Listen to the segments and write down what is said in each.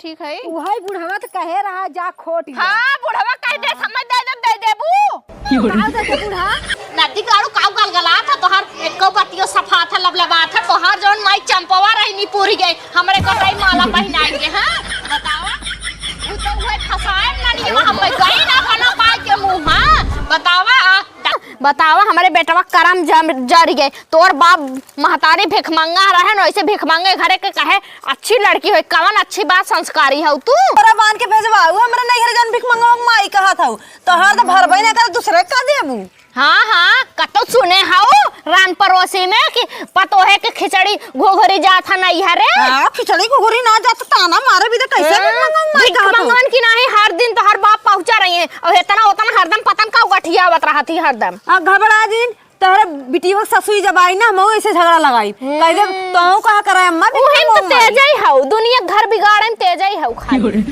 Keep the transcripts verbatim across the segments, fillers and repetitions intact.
ठीक है। उहइ बुढ़वा त कहे रहा, जा खोट ले। हाँ, बुढ़वा कह दे, समझ दे, दे, दे देबू। का दे दे बूढ़ा? नदी गाड़ू काऊ गलगलात है, तोहार एको बतियो सफात है, लबलबात है, तोहार जौन माई चंपवा रही नी पूरी गई, हमरे कटाई माला पहिनाई के, हाँ? बतावा। उ तो उहे फसाए ना नी, हम गई ना बना पाए के मुँह, हाँ? बतावा, आ, बतावा, हमरे बेटवा करम जम-, जर गए। तोर बाप महतारी भिखमंगा रहे न, वैसे भिखमंगे घरे के कहे अच्छी लड़की होई, कवन अच्छी बात संस्कारी हऊ तू। तोरा बांध के भेजवाऊ, हमरा नैहर जौन भिखमंगा माई कहत हऊ, तोहार तो भरबे ना कर, दूसरे का देबू। हाँ, हाँ, कतो सुने हऊ रान पड़ोसी में कि पतोहे के खिचड़ी घुघरी जात है नैहरे। हाँ, खिचड़ी घुघरी ना जात, ताना मारे भी तो कैसे हाँ, भिखमंगा माई कहत हऊ। भिखमंगन की नाही, हर दिन तोहर बाप पहुँचा रही है, और इतना उतना हरदम पतन का गठियावत रहत ही हरदम। आ, घबरा जिन, तोहरे बिटिया के ससुई जब आई ना, हम ऐसे झगड़ा लगाई। कह दे, हम्म। "तोहू कहा करे अम्मा, बिटिया उहे में तो मारी।" तेजई हऊ, दुनिया घर बिगाड़े में तेजई हऊ खाली।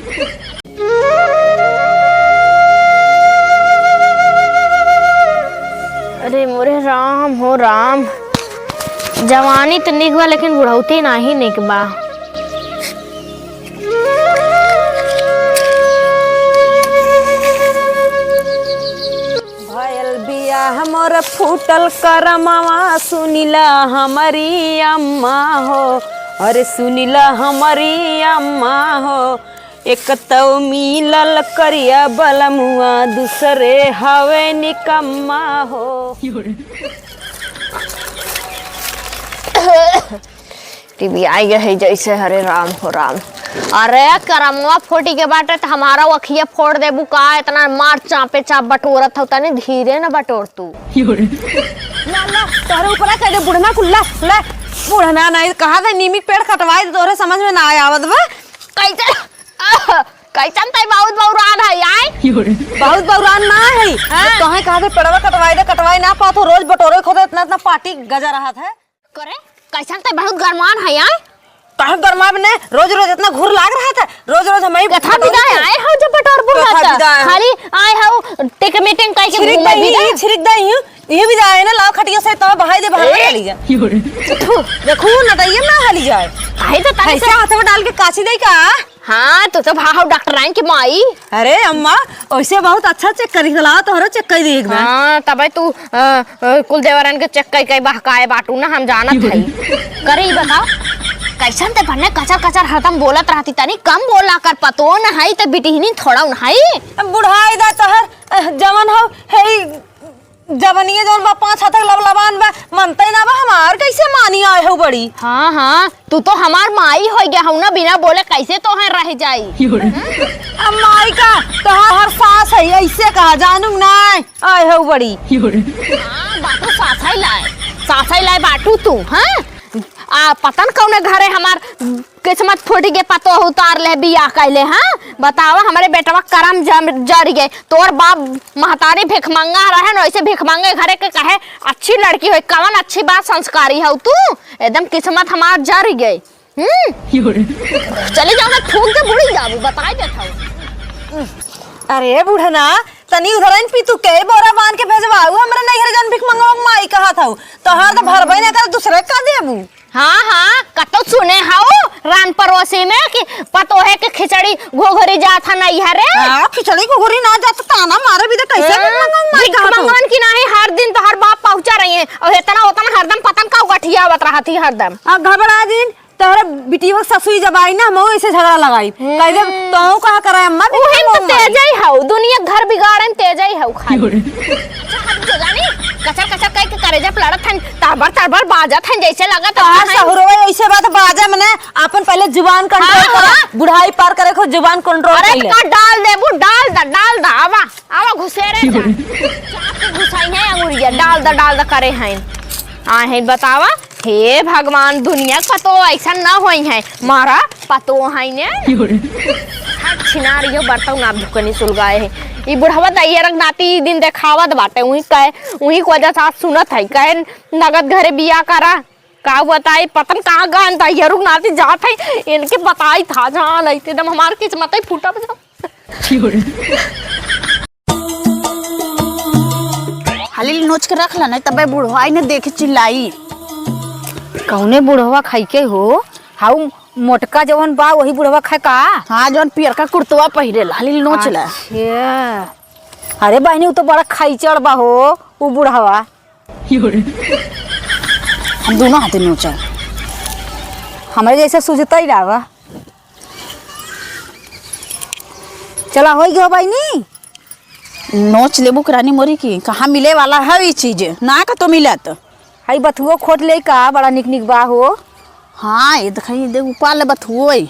अरे मोरे राम हो राम, जवानी तो निक बा, लेकिन बुढ़ौती नाही निक बा। भयल बियाह मोर फूटल करमवा, सुनिला हमरी अम्मा हो, अरे सुनिला हमरी अम्मा हो, एक तौ मिलल करिया बलमुआ, दूसरे हवे निकम्मा हो। टीवी आई गए है जैसे, हरे राम हो राम। अरे करमवा फूटी के बाटे त हमारा अखिया फोड़ देबू का? इतना मार चापे चाप बटोरत हऊ, तनी धीरे न बटोर तू। ला, ला, तोहरे ऊपरा कह दे बुढ़ना कुल्ला, ले। बुढ़ना नहीं कहा था, नीमी के पेड़ कटवाई दे, तोहरे समझ में ना आवत बा। कैसे, कैसन तई बहुत बौरान है, आय? बहुत बौरान ना है। हाँ। तोहे कहा था पेड़वा कटवाई दे, कटवाई ना पात हो, रोज बटोरे खोदे, इतना, इतना पार्टी गजा रहत है। करे, कैसन ते बहुत गरमान है यार। काहे गरमाब ने? रोज रोज इतना घूर लाग रहा था। रोज रोज हम ही कथा बटोर विदा के आए हो जब बटोर बुढ़ा कथा था। विदा है। खाली आए हो टिक मीटिंग कह के छिड़क घूमे दे भी ही, ना। छिड़क दे ही। ये भी जाए ना, लाओ खटिया से तो बहाई दे, बाहर ए? चली जा। थू। देखू ना, तो ये ना हली जाए। काहे तो तनी ऐसे से हाथ में डाल के काची दे का? हाँ, तू तो भाव डॉक्टराइन की माई। अरे अम्मा, ओइसे बहुत अच्छा चेक करी, लाओ तोहरो चेक करी दे एक बार। हाँ, तबे तू, अ, अ, कुल देवरन के चेक कई कई बहकाए बाटू ना, हम जानत हई। करे ई बताओ, कैसन ते भन्ने कचर कचर हरदम बोलत रहती, तनी कम बोला कर, पतो न हई ते बिटिहनी थोड़ा न हई। अब बुढ़ाई दा तोहर, अ, जवन हो, हे ई जवनिये जौन बा, पाँच हाथ के लबलबान बा, मनते ना बा हमार, कैसे मानी आए हो बड़ी? हाँ, हाँ, तू तो हमार माई होइ गया हऊ ना, बिना बोले कैसे तोहे रह जाई? अब माई का, तोहार सास है, ऐसे कहा, जानू नाय, आए हो बड़ी। हाँ, बाटू सासई लाए, सासई लाए बाटू तू, हाँ? आ, पता न कौने घरे हमार किस्मत फूट गे, पतोह उतार ले, बियाह कैले, हाँ? बतावा, हमरे बेटवा करम जम-, जर गे। तोर बाप महतारी भिखमंगा रहे न, वैसे भिखमंगे घरे के कहे, "अच्छी लड़की होई, कवन अच्छी बात संस्कारी हऊ तू? एकदम किस्मत हमार जर गई।" हम्म? चली जाओ, मैं थूक के बुड़ी जाबू, बताई देत हऊ। अरे बुढ़ना, तनी उधर आइन पी तू के बोरा बांध के भेजवाऊ, हमरा नैहर जौन भिखमंगवा माई कहत हऊ। तोहार तो भरबे ना कर, दूसरे का देबू? हाँ, हाँ, कतो सुने हऊ रान पड़ोसी में कि पतोहे के खिचड़ी घुघरी जात है नैहरे। हाँ, खिचड़ी घुघरी ना जात, ताना मारे भी तो कैसे हाँ, भिख मांगन की नाही, हर दिन तोहर बाप पहुँचा रही है और इतना उतना हरदम पतन का गठियावत रहत ही हरदम। आ, घबरा जिन, तोहरे बिटिया के ससुई जब आई ना, हम ऐसे झगड़ा लगाई। कह दे, "तोहू कहा करे अम्मा, उहे में तो तेजई हऊ, दुनिया घर बिगाड़े में तेजई हऊ खाली।" अच्छा, हम तो जानी, कचर कचर कह के करेजा पे लड़त हन, तड़बड़ तड़बड़ बाजत हन, जैसे लगत तोहार हन। सहुरवा ऐसे बात बाजे मने, अपन पहले जुबान कंट्रोल हाँ, करा। हाँ। बुढ़ाई पार करे को जुबान कंट्रोल अरे, कर ले। तो का डाल देबू, डाल दा, डाल दा, आवा, आवा घुसेरे जा। चाप के घुसाई है अंगुरिया, डाल दा, डाल दा करे हैं। आ है बतावा, हे भगवान, दुनिया का पतो ऐसा ना होई है, मारा पतो है ने। छिनारियो बर्तन ना भुकनी सुलगाए है। ई बुढ़वा दैया रख नाती ई दिन देखावत बाटे, उही कहे, उही को वजह से आज सुनत है, कहे नगद घरे बिया करा। का बताई, पतन कहाँ गहन था, ये रुक नाती जात है, इनके बताई था जान, ऐसे दम हमार किस्मत ही फूटब जा। हाली नोच के रख ला, नहीं तबे बुढ़वा आई ने देखे चिल्लाई। कौने बुढ़वा खाई के हो? हाउ मोटका जवन बा, वही बुढ़वा खाए का? हाँ, जवन पियरका कुर्तवा पहिरे, लाली नोच ला। अच्छा। अरे बहिनी, उ तो बड़ा खैचड़ बा हो, उ बुढ़वा। हम दोनों हाथे नोचब। हमरे जैसे सुझता ही ना बा। चला, होइ गयो बहिनी। नोच लेबू क रानी मोरी की, कहाँ मिले वाला है ई चीज? ना कतो मिलत। हई बथुओ खोट ले का, बड़ा निक निक बा हो। हाँ, ये देखा, ये देख, उपार ले बथुओ है।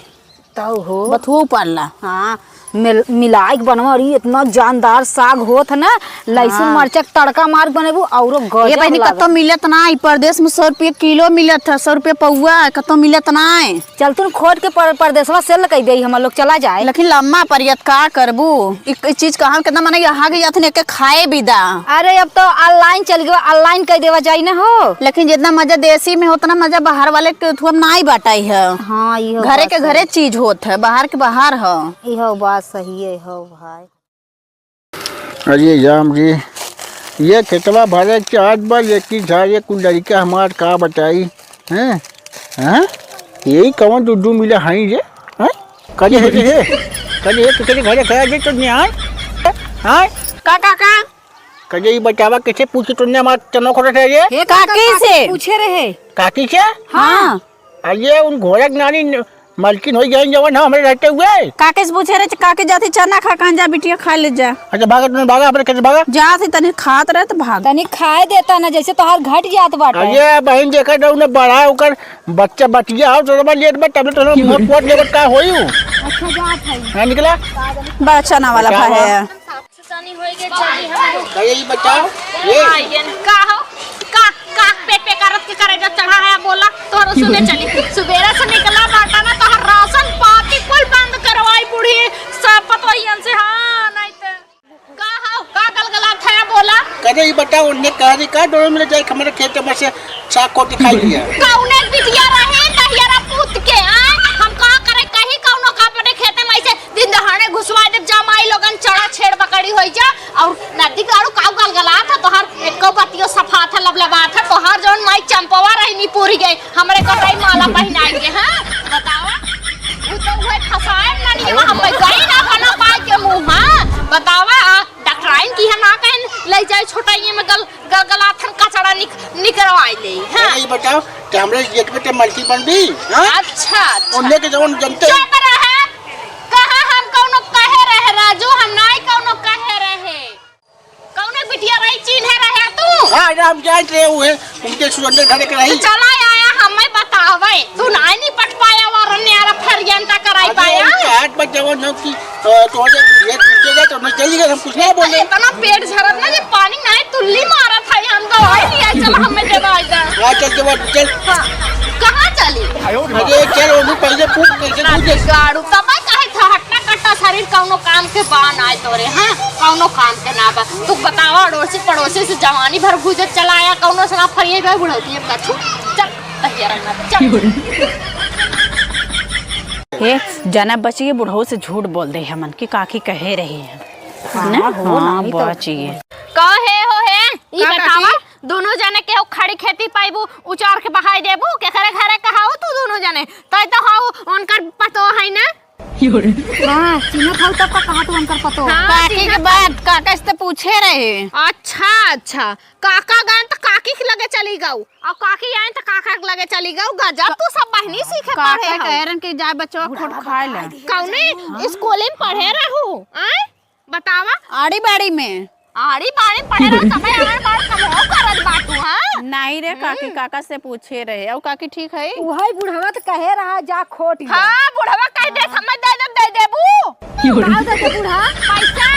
तौ हो। बथुओ उपार ला। हाँ, मिल-, मिलाइ के बनवा, अरे इतना जानदार साग होत है ना, लहसुन हाँ। मरचा के तड़का मार के बनेबू, औरो ये गजब बहिनी, लागत। कतो मिलत ना, ई परदेस में सौ रुपया किलो मिलत है, सौ रुपया पौआ, कतो मिलत ना है। चल तू खोट के पर-, परदेसवा sell कइ देई, हम लोग चला जाए। लेकिन लम्मा परियत का करबू? ई, ई चीज कहाँ केतना मने यहाँ के जात ने के खाए भी दा। अरे अब तो online चल गवा, online कइ देवा जाई ना हो। लेकिन जितना मजा देसी में होता ना, मजा बाहर वाले के थुआ में नाई बाटाई है। हाँ, इहो घरे बात के घरे सही। चीज होत है, बाहर के बाहर है। इहो बात सही है हो भाई। अरे राम रे, ये खेतवा भरे के चाहत बा, लेकिन सारे कुल लड़का हमार का बताई, हैं? हैं? यही कवन दू दू मिला हई रे, हैं? कजे हे रे, कजे हे, तू तेरे घरे खाया जे तो नहीं आए? हैं? का, का, का? कजे ई बतावा कैसे पूछी तूने हमार चनो खोटे थे ये? हे काका, काकी से। पूछे रहे। काकी से? हाँ। अरे उन घोड़क नानी न-, मलकिन होइ गई जवन, हाँ, हमरे रहते हुए। काके से पूछे रहे, काके जाती चना खा, कहाँ जा बिटिया खा ले जा। अच्छा, भागा, तुमने भागा, अपने खेत भागा। जाती तनी खात रहे तो भाग। तनी खाए देता ना, जैसे तोहार घट जात बाटे। अरे बहन, देखा जाऊ ना, बड़ा ओकर बच्चा बचिया हो, तो लेट में तबले तो मुंह पोत लेबत का होई हूँ। अच्छा, जात है। हाँ, निकला। बड़ा चना वाला बच्चा भाई है। साफ सुथरानी होई के चली हम। अरे, ई बताओ, ये आइयन, का हो? का, का पेट पे करत के करे जो चढ़ा है, बोला, तोहरो सुने चली। सुबेरा से निकला बाटा ना, तोहर राशन पाती कुल बंद करवाई बूढ़ी, सब पतोहियन से, हाँ, नहीं तो। का हो, का गलगलात है, बोला? कदे ई बताओ, उन्हें कह दी का डोरे में ले जाए, हमारे खेत में से साग को दिखाई दिया। कौने बिटिया रहे, नहियरा पूत के, आय? हम का करे, कहीं कौनो का अपने खेते में ऐसे दिन दहाड़े घुसवा देब, जमाई लोगन चढ़ा छेड़ बकरी होई जा, और नदी के आड़ू काऊ गलगलात है, तोहार एको बतियो सफात है, लबलबात है, तोहार जौन माई चंपवा रही नी पूरी गई, हमरे कतई माला पहिनाई के, हाँ? बतावा, उ तो उहे फसाए ना नी, हम गई ना बना पाए के मुँह, हाँ? बतावा, आ, डॉक्टराइन की है ना कहीं ले जाए छोटाइये में गल गलगलाथन कचड़ा निक-, निकरवाई ले, हाँ। अरे, ई बताओ कि हमरे जेठ में ते मलकी बनबी, हाँ? अच्छा, अच्छा। उन्हें के जवन जनते चुप रहे। कहाँ हम कौनो कहे रहे, राजू? हम नाई कौनो कहे रहे। कौने बिटिया रही, चीन्हे रहे तू? हाँ, राम जान रहे हुए, उनके सुरेंद्र घर के रही। तो चला आया, हमें बतावे। तू नाई निपट पाया, वरन न्यारा फेर जनता कराई अरे, पाया। उनके हाथ में जवन हो कि अ, तोहरे ये पीछे गए तो मैं चली गए, हम कुछ ना बोले। इतना पेट झरत ना जे पानी ना है, तुल्ली मारत है, हम दवाई लिया, चल हमें दवाई दे। हाँ, चल, चल, चल। हाँ, कहाँ चली? अरे, चल, वो भी पहले पूछ, कैसे ना पूछे? गाड़ू, तब मैं कहे था, हटना कट्टा शरीर कौनो काम के बा ना है तोरे, हाँ? कौनो काम के ना बा। तू बतावा, अड़ोसी पड़ोसी से जवानी भर घूसे चला आया, कौनो से ना फरिए बा बुढ़ौती में कछु। चल, तहिया रंगा, चल। हे, जना बचिए बुढ़ऊ से झूठ बोल दे हमन कि काकी कहे रही है। हाँ, ना? हो, हाँ, नहीं तो। बचिए। का हे हो हे? ई का बतावा, काकी? दोनों जने के हो खड़ी खेती पाइबू, उचार के बहाई देबू, केकरे घरे कहाऊ तू दोनों जने? तै तो हाउ उनकर पतो है ना? हाँ, चिन्हत हऊ तब का कहा तू उनकर पतो? हाँ, काकी चिन्हत के बात, काका से तो पूछे रहे। अच्छा, अच्छा। काका गए तो काकी के लगे चली गऊ। अब काकी आइन त काका के लगे चली गऊ, गजब तू सब बहिनी सीखे पढ़े काका हो। कह रहन कि जाए बचवा खोट खाए ले। कौने स्कूल में पढ़े रहू? आय? बतावा। आड़ी बाड़ी में। आड़ी बाड़ी में पढ़े रहू, तबे आड़ बाड़ कमो करत बाटू, हाँ? नहीं रे काकी, हम्म। काका से पूछे रहे। और काकी ठीक है? उहई बुढ़वा त कहे रहा जा खोट ले। हाँ, बुढ़वा कह दे, समझ दे, दे, दे देबू। का दे दे बूढ़ा? पैसा।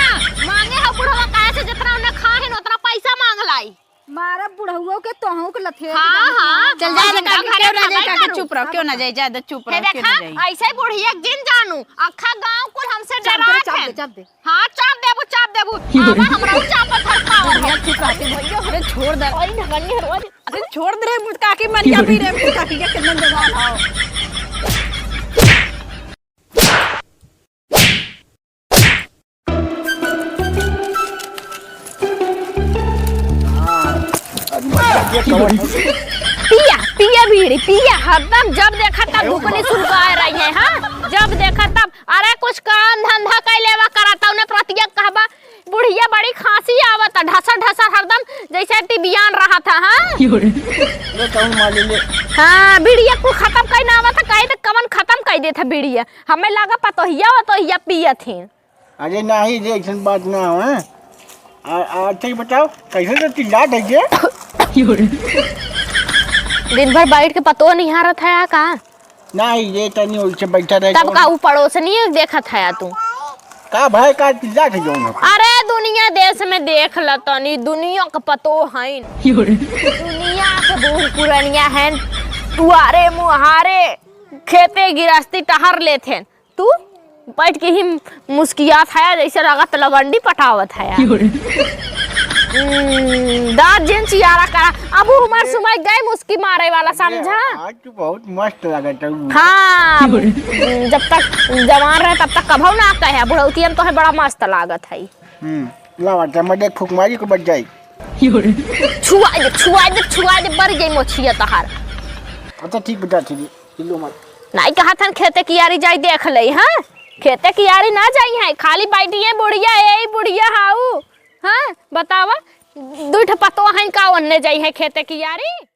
मांगे हो बुढ़वा, काहे से जितना उन्हें खाहिन, उतना पैसा मांग लाई। मारब बुढ़ऊ के, तोहू के लथेट हाँ, देब। हाँ, चल जा, हाँ, जा, काकी, घर क्यों ना जाए, खाए काकी, करू। चुप रहो, क्यों ना जाए, ज्यादा चुप हे रहो, क्यों ना देखा, जाए। ऐसे बुढ़िया के जिन जानू, अक्खा गाँव कुल हमसे चाप दे, डरात चाप है। दे, चाप दे। हाँ, चाप देबू, चाप देबू। आवा, हमरा उ चाप धर पावा। बुढ़िया चुप रहती, भैया, अरे छोड़ दे। ओए, नगनी हरवा दे। अरे छोड़ दे रे, मुझ काकी मर जा भी रे, मुझ काकी के कितना जवान हो। पिया, पिया बीड़ी, पिया, हरदम जब देखा तब धुकनी सुलगाए रही है, हाँ? जब देखा तब, अरे कुछ काम धंधा कइ लेवा करा, तउने प्रतिया कहबा, बुढ़िया बड़ी खांसी आवत, ढसर ढसर हरदम जैसे टिबियान रहा था, हाँ? यो रे। ले कहूँ मार ले, ले। हाँ, बीड़िया कुल खतम कइ ना आवत, कहे तो कमन खतम कइ देत है बीड़िया। हमें लगा पतोहिया वतोहिया पियत हैं। अरे नाही रे, ऐसन बात ना हो, हैं? आ, आ, अच्छा ये बताओ, कैसे तो चिल्लात है ये? दिन भर बैठ के पतोह निहारत है का? नाही रे, तनी ओइसे बैठा रह तब जाओ। का ऊ पड़ोसनी देखत है तू? का भाई का चिल्लात है जौन है? अरे दुनिया देश में देख ल तनी, दुनिया के पतोह हैं। दुनिया के बूढ़ पुरनिया हैं, टुआरे मुहारे, खेते गिरस्ती टहर लेत हैं। तू बैठ के ही मुस्कियात है, जैसे लागत लवंडी पटावत है। क्यों रे? हम्म, दांत जिन चियारा करा। अब उ हमार समय गए मुस्की मारे वाला, समझा? आज तो बहुत मस्त लागत है। हाँ, क्यों रे? हम्म, जब तक जवान रहे तब तक कभौ ना कहे, बुढ़ौतिया में तोहे बड़ा मस्त लागत है। हम्म, लावा, मैं देख फुकमारी को बच जाई। क्यों रे? छुआ दे, छुआ दे, छुआ दे, बर गई मोछिया तहार। अच्छा ठीक बता, ठीक है। चिल्लो मत। नाई कहत हन खेते कियारी जाई देख लई, हाँ? खेते कियारी ना जाई है, खाली बैठी है बुढ़िया, ए बुढ़िया हाउ। हाँ, बतावा, दुइ ठो पतोह हैं का ओन्ने जाई है खेते कियारी?